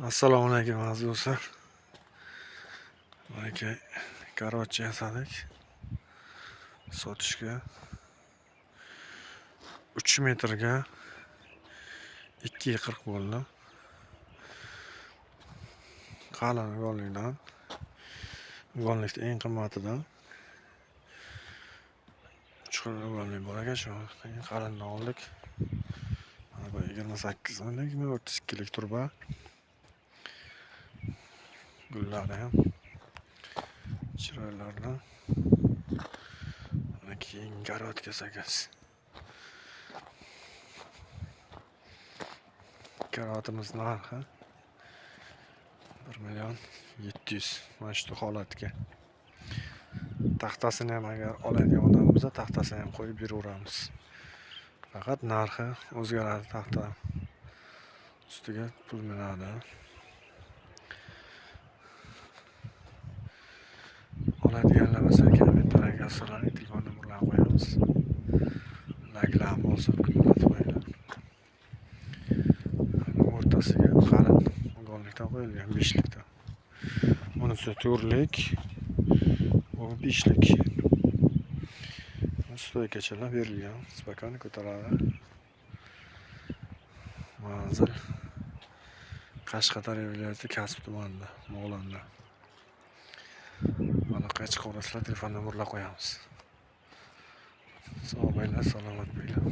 Assalomu alaykum, aziz do'stlar. Manaki karavotcha yasadik. Sotishga 3 metrga 2,40 bo'ldi. Qalin uyg'onlikdan. Uyg'onlikda eng qimmatidan. 3 xil uyg'onlik bor ekan, shu eng qalinini oldik. Mana bu 28 minglik, 32lik turba. Gullari ham chiroylardan. Mana keyin karavotga sakkiz. Karavotimiz narxi 1 700 000 mana shu holatga. Taxtasini ham agar oladigan odam bo'lsa, taxtasini ham qo'yib beraveramiz. Faqat narxi o'zgaradi, taxta ustiga pul minadi. Oladiganlar bo'lsa, kommentariyga yozsalar, telefon nomerlarini qo'yamiz. Layklarni bosib, ko'ngilatib qo'yinglar. O'rtasiga qalin uyg'onlikdan qo'yilgan, 5likdan. Bunisi 4lik, bu 5lik. Stoykachalar berilgan, spokойно ko'taradi. Manzil Qashqadaryo viloyati Kasbi tumanida, Mo'g'ulonda. Aloqaga chiqaverasizlar, telefon nomerlar qo'yamiz. Sog' bo'linglar, salomat bo'linglar.